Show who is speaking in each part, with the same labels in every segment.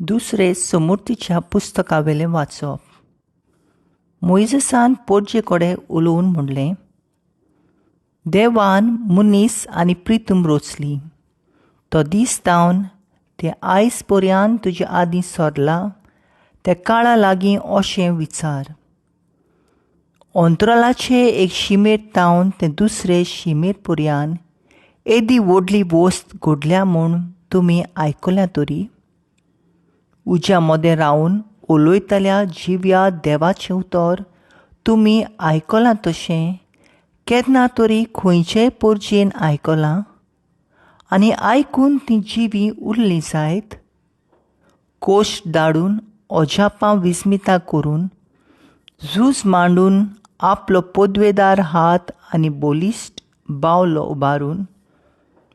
Speaker 1: दुसरे समूर्तीच्या पुस्तकावेलें वाचप. मोयजेसान पोरजे कडेन उलोवन म्हणलें, देवान मनीस आनी प्रितूम रोचली. तो दीस तावन ते आयज पर्यान तुजे आदीं सरला त्या काळा लागीं अशें विचार. अंतराळाचे एक शिमेर तावन ते दुसरे शिमेर पर्यान येदी व्हडली वस्त घडल्या म्हूण तुमी आयकल्या तरी? उज्या मदें रावन उलयतल्या जिव्या देवाचें उतर तुमी आयकलां तशें केन्ना तरी खंयचेय पोरजेन आयकलां आनी आयकून ती जिवी उरली जायत? कोश धाडून अजापां विस्मिता करून झूज मांडून आपलो पदवेदार हात आनी बलिश्ट बावलो उबारून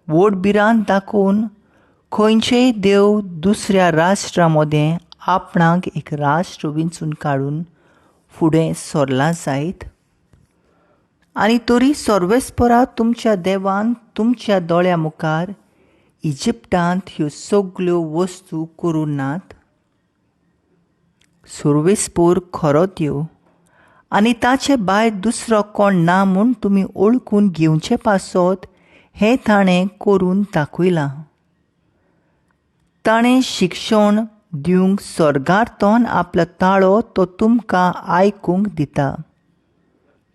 Speaker 1: व्हड भिरांत दाखोवन खंयचेय देव दुसऱ्या राष्ट्रा मदें आपणाक एक राष्ट्र विंचून काडून फुडें सरला जायत? आनी तरी सर्वेस्परा तुमच्या देवान तुमच्या दोळ्या मुखार इजिप्टांत ह्यो सगल्यो वस्तू करूं नात? सर्वेस्पोर खरो देव आनी ताचे भायर दुसरो कोण ना म्हूण तुमी ओळखून घेवचे पासत हें ताणें करून दाखयलां. ताणें शिक्षण दिवंक स्वर्गांतल्यान आपलो ताळो तो तुमकां आयकूंक दिता.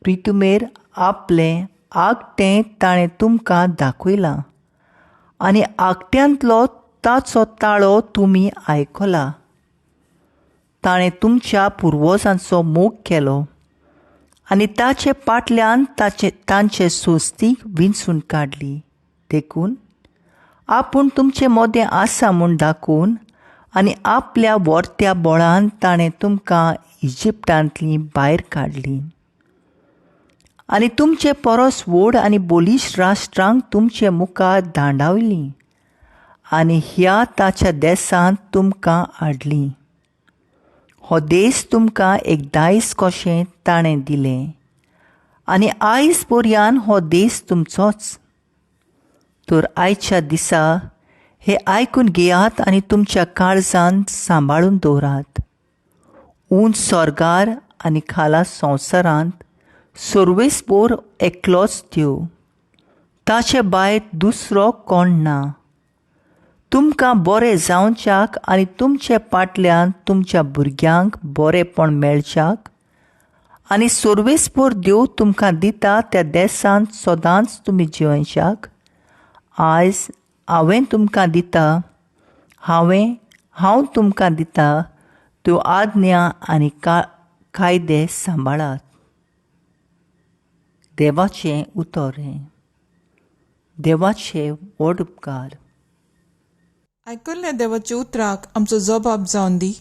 Speaker 1: प्रितुमेर आपलें आगटें ताणें तुमकां दाखयलां आनी आगट्यांतलो ताचो ताळो तुमी आयकला. ताणें तुमच्या पुर्वजांचो मोग केलो आनी ताचे पाटल्यान तांचे सोस्तीक विंचून काडली. देखून आपूण तुमचे मदें आसा म्हूण दाखोवन आनी आपल्या वर्त्या बळान ताणें तुमकां इजिप्टांतली भायर काडली आनी तुमचे परस व्हड आनी बलिश्ट राष्ट्रांक तुमचे मुखार दांडावली आनी ह्या ताच्या देसांत तुमकां हाडली. हो देश तुमकां एक दायज कशें ताणें दिलें आनी आयज पर्यान हो देश तुमचोच. तर आयच्या दिसा हे आयकून घेयात आनी तुमच्या काळजांत सांबाळून दवरात. उंच स्वर्गार आनी खाला संवसारांत सर्वेस्पोर एकलोच देव, ताचे भायर दुसरो कोण ना. तुमकां बरें जावच्याक आनी तुमचे पाटल्यान तुमच्या भुरग्यांक बरेंपण मेळच्याक आनी सर्वेस्पोर देव तुमकां दिता त्या देसांत सदांच तुमी जिवनशाक आयज हांवें तुमकां दिता हांव तुमकां दिता त्यो आज्ञा आनी कायदे सांबाळात. देवाचें उतर हें. देवाचे व्हड उपकार.
Speaker 2: आयकल्ल्या देवाच्या उतराक आमचो जबाब जावन दी.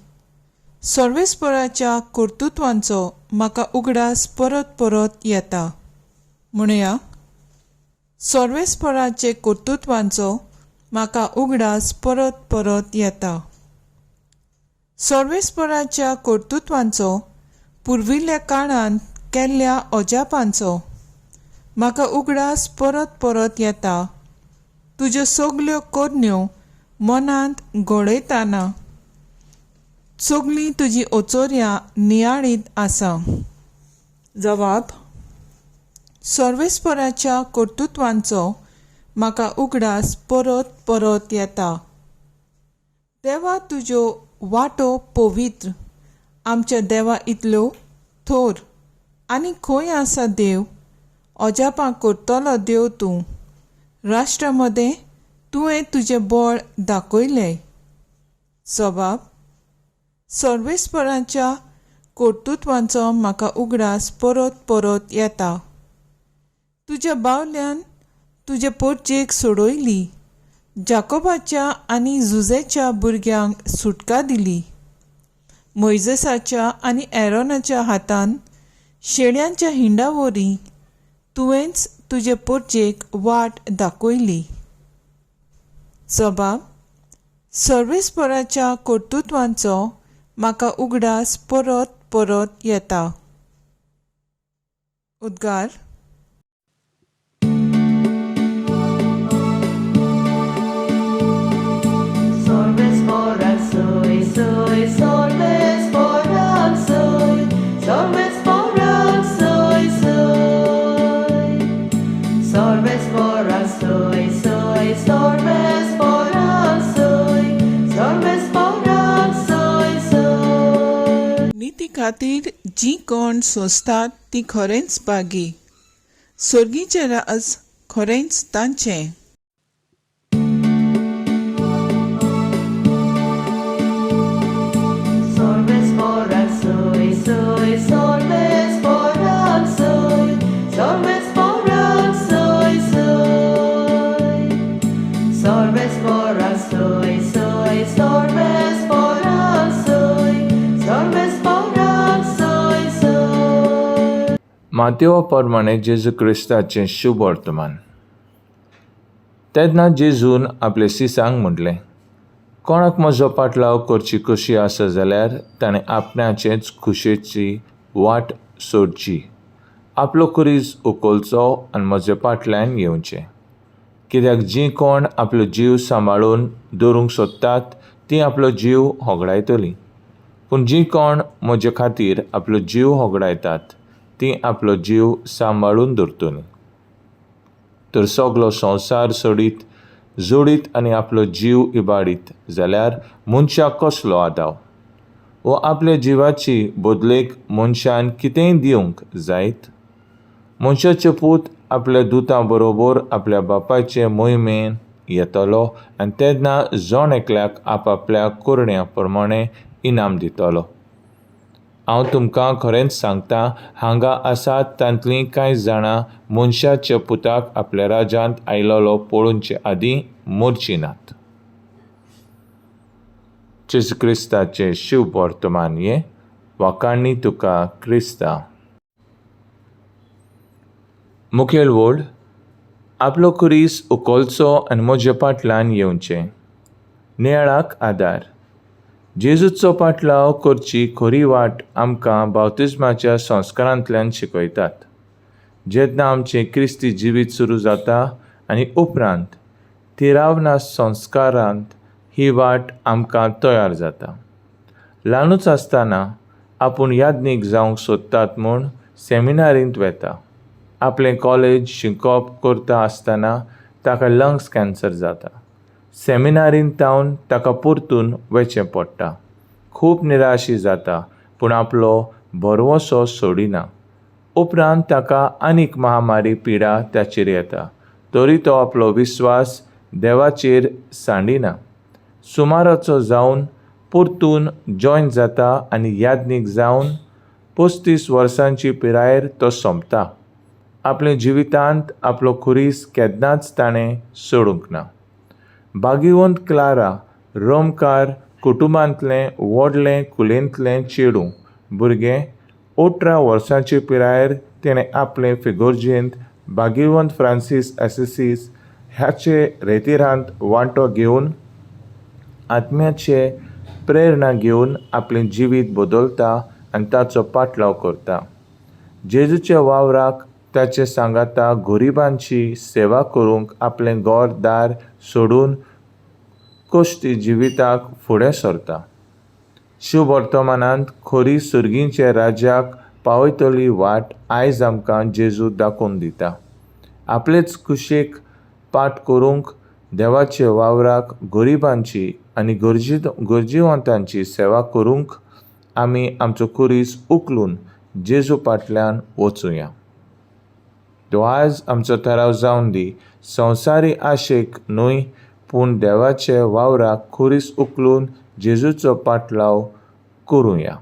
Speaker 2: सर्वेस्पराच्या कर्तृत्वांचो म्हाका उगडास परत परत येता. म्हणया, सर्वेस्पराचे कर्तृत्वांचो म्हाका उगडास परत परत येता. सर्वेस्पराच्या कर्तृत्वांचो पुर्विल्ल्या काळांत केल्ल्या अजापांचो म्हाका उगडास परत परत येता. तुज्यो सगल्यो करण्यो मनांत घडयतना सगळीं तुजी ओचोर्यां नियाळीत आसा. जवाब, सर्वेस्पराच्या कर्तृत्वांचो म्हाका उगडास परत परत येता. देवा तुज्यो वाटो पवित्र, आमच्या देवा इतल्यो थोर आनी खंय आसा देव? अजापां करतलो देव तूं. राष्ट्रा मदें तुवें तुजें बळ दाखयलें. जबाब, सर्वेस्पराच्या कर्तृत्वांचो म्हाका उगडास परत परत येता. तुज्या बावल्यान तुजे पोरचेक सोडयली, जाकोबाच्या आनी जुजेच्या भुरग्यांक सुटका दिली. मोयजेसाच्या आनी एरोनाच्या हातान शेळ्यांच्या हिंडा वरी तुवेंच तुजे पोरचेक वाट दाखयली. जबाब, सर्वेस्पराच्या कर्तृत्वांचो म्हाका उगडास परत परत येता. उद्गार.
Speaker 3: सर्वेस्पोराक सोय
Speaker 2: खातीर जीं कोण सोंसतात तीं खरेंच भागी. सर्गीचें राज खरेंच तांचें.
Speaker 1: Solves forak soy soy, solves forak soy, solves forak soy soy. Solves forak soy soy, solves forak soy, solves forak soy soy.
Speaker 3: मातेवा प्रमाणे जेजू क्रिस्ताचें शुभ वर्तमान. तेन्ना जेजून आपले सिसांक म्हटलें, कोणाक म्हजो पाटलाव करची कशी आसा जाल्यार ताणें आपणाचेच खुशेची वाट सोडची, आपलो खुरीस उखलचो आनी म्हजे पाटल्यान येवचें. कित्याक जीं कोण आपलो जीव सांबाळून दवरूंक सोदतात तीं आपलो जीव होगडायतलीं, पूण जीं कोण म्हजे खातीर आपलो जीव होगडायतात तीं आपलो जीव सांबाळून दवरतलीं. तर सगलो संवसार सोडीत जोडीत आनी आपलो जीव इबाडीत जाल्यार मनशाक कसलो आदाव? वो आपल्या जिवाची बदलेक मनशान कितेंय दिवंक जायत? मनशाचे पूत आपल्या दुतां बरोबर आपल्या बापायचे मोहिमेन येतलो आनी तेन्ना जण एकल्याक आपापल्या करण्या प्रमाणे इनाम दितलो. हांव तुमकां खरेंच सांगता, हांगा आसात तांतलीं कांय जाणां मनशाच्या पुताक आपल्या राज्यांत आयलोलो पळोवचे आदीं मरचीं नात. जेजू क्रिस्ताचें शिव वर्तमान हें. वाखाणणी तुका क्रिस्ता. मुखेल वोड आपलो खुरीस उखलचो आनी म्हज्या पाटल्यान येवचें. नियाळाक आदार. जेजूचो पाटलाव करची खरी वाट आमकां बाप्तिज्माच्या संस्कारांतल्यान शिकयतात. जेन्ना आमचें क्रिस्ती जिवीत सुरू जाता आनी उपरांत थिरावना संस्कारांत ही वाट आमकां तयार जाता. ल्हानूच आसतना आपूण याज्ञीक जावंक सोदतात म्हूण सेमिनारींत वेता. आपलें कॉलेज शिकप करता आसतना ताका लंग्स कॅन्सर जाता. सेमिनारींत तावन ताका परतून वचचें पडटा. खूब निराशी जाता, पूण आपलो भरवंसो सोडिना. उपरांत ताका आनीक महामारी पिडा ताचेर येता, तरी तो आपलो विस्वास देवाचेर सांडिना. सुमाराचो जावन परतून जॉयन जाता आनी याज्ञीक जावन 35 वर्सांची पिरायेर तो सोंपता. आपल्या जिवितांत आपलो खुरीस केन्नाच ताणें सोडूंक ना. भाग्यवंत क्लारा रोमकार कुटुंबांतलें व्हडलें कुलेंतलें चेडूं भुरगें 18 वर्सांचे पिरायेर तिणें आपले फिगोर्जेंत भाग्यवंत फ्रांसीस एसिसीस ह्याचे रेतिरांत वांटो घेवन आत्म्याचे प्रेरणा घेवन आपलें जिवीत बदलता आनी ताचो पाटलाव करता. जेजूच्या वावराक ताचे सांगाता गरिबांची सेवा करूंक आपलें घर दार सोडून कश्टी जिविताक फुडें सरता. शुभ वर्तमानांत खरी सर्गीच्या राज्याक पावयतली वाट आयज आमकां जेजू दाखोवन दिता. आपलेच कुशेक पाठ करूंक देवाच्या वावराक गरिबांची आनी गरजेवंतांची सेवा करूंक आमी आमचो खुरीस उखलून जेजू फाटल्यान वचुया. तो आज आमचो थाराव जावन दी, संवसारी आशेक न्हय पूण देवाच्या वावराक खुरीस उखलून जेजूचो पाटलाव करुया.